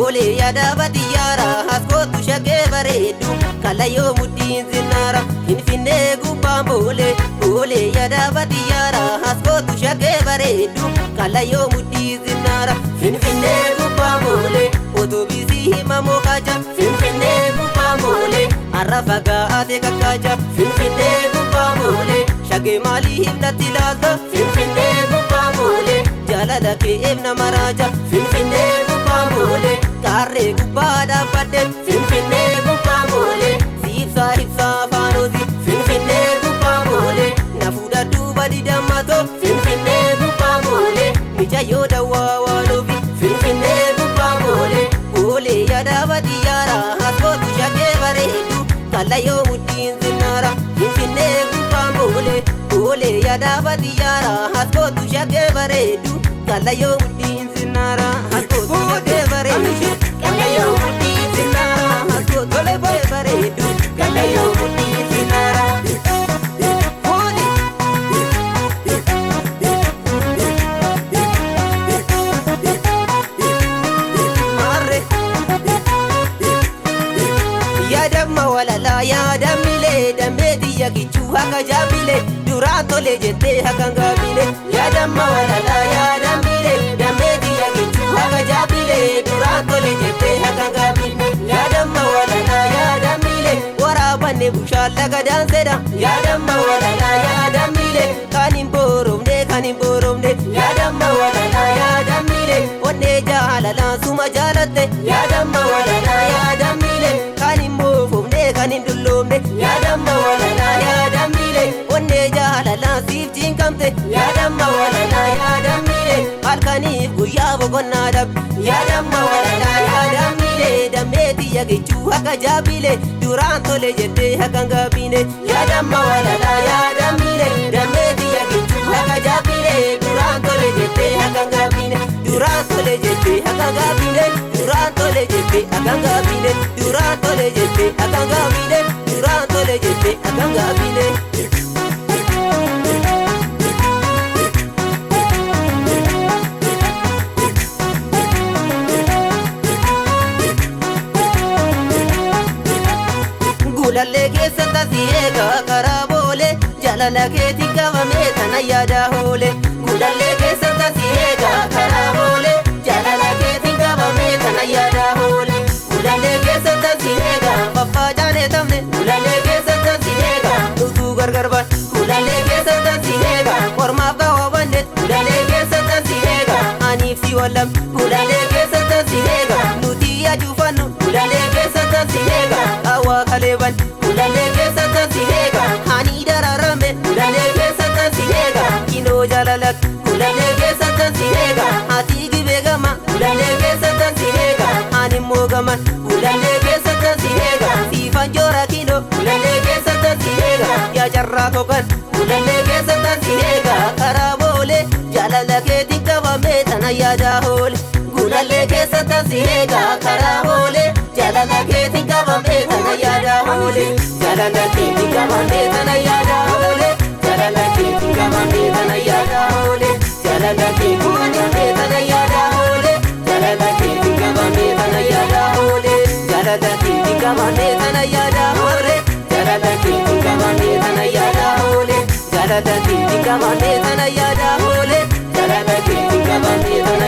Boolee yaada baadiyyaara askootu shaggee bareedu kalayyoo mudhiin zinnaara Finfinnee gubbaan boolee boolee yaada baadiyyaara askootu shaggee bareedu kalayyoo mudhiin zinnaara Finfinnee gubbaan boolee otobisii himamoo kaaja Finfinnee gubbaan boolee har'a fagaatee kakkaaja Finfinnee gubbaan boolee shaggee maalii himnatti ilaalta Finfinnee gubbaan boolee jaalala kee nama raaja Finfinnee gubbaan boolee kaarree gubbaa dhaabbadhe Finfinnee gubbaan boolee siibsaa ibsaa faanooti Finfinnee gubbaan boolee na fuudhadhu badi dammatoo Finfinnee gubbaan boolee mijayyoo dawwaa waanoofi Finfinnee gubbaan boolee boolee yaada baadiyyaara askootu shaggee bareedu kalayyoo mudhiin zinnaara Finfinnee gubbaan boolee boolee yaada baadiyyaara askootu shaggee bareedu kalayyoo mudhiin zinnaara askootu shaggee bareedu kalayyoo mudhiin zinnaara askootu shaggee bareedu kalayyoo mudhiin zinnaara. Yaadamma walalaa yaadamilee dambeetiyya kichuu haka jaabile duraan tole jettee haka gaabile yaadamma walalaa yaadamilee dambeetiyya kichuu haka jaabile duraan tole jettee haka gaabile yaadamma walalaa yaadamilee waraabanne bushaan laga daansedha yaadamma walalaa yaadamilee kan hin booromne kan hin booromne yaadamma walalaa yaadamilee onnee jaalalaa suma jaalatte yaadamma walalaa yaadamilee kan hin moofofne kan hin dulloomne yaadamma walalaa yaadamilee onnee jaalalaa siif cinqamte yaadamma walalaa yaadamilee halkaniif guyyaa boqonnaa dhabe yaadamma walalaa yaadamilee dammeetiyya kichuu haka jaabile duraan tole jettee haka gaabine yaadamma walalaa yaadamilee dammeetiyya kichuu haka jaabile duraan tole jettee haka gaabine duraan tole jettee haka gaabine duraan tole jettee haka gaabine duraan tole jettee haka gaabine duraan tole jettee haka gaabine. Gulallee keessa tasii eegaa karaa boolee jaalala keetiin qabamee tana yaada hoole. Gulallee keessa tasii eegaa karaa boolee jaalala keetiin qabamee tana yaada hoole. Gulallee keessa tasii eegaa faffacaanee tamne gulallee keessa tasii eegaa utuu gargar baane gulallee keessa tasii eegaa kormaaf kaawwabanne gulallee keessa tasii eegaa aniif si wallam gulallee keessa tasii eegaa nuti ajuufannu gulallee keessa tasii eegaa hawaa kaleeban gulallee keessa tasii eegaa ani dararame gulallee keessa tasii eegaa kinoo jaalalak gulallee keessa tasii eegaa ati gibee gama gulallee keessa tasii eegaa ani immoo gama gulallee keessa tasii eegaa siifan joora kinoo gulallee keessa tasii eegaa yaa carraa kokan gulallee keessa tasii eegaa karaa boolee jaalala keetiin qabamee tana yaada hoole gulallee keessa tasii eegaa karaa boolee jaalala keetiin qabamee tana yaada hoole jaalala keetiin qabamee tana yaada hoole jaalala keetiin qabamee tana yaada hoole jaalala keetiin qabamee tana yaada hoole jaalala keetiin qabamee tana yaada hoole jaalala keetiin qabamee tana yaada hoole jaalala keetiin qabamee tana yaada hoole jaalala keetiin qabamee tana yaada hoole jaalala keetiin qabamee tana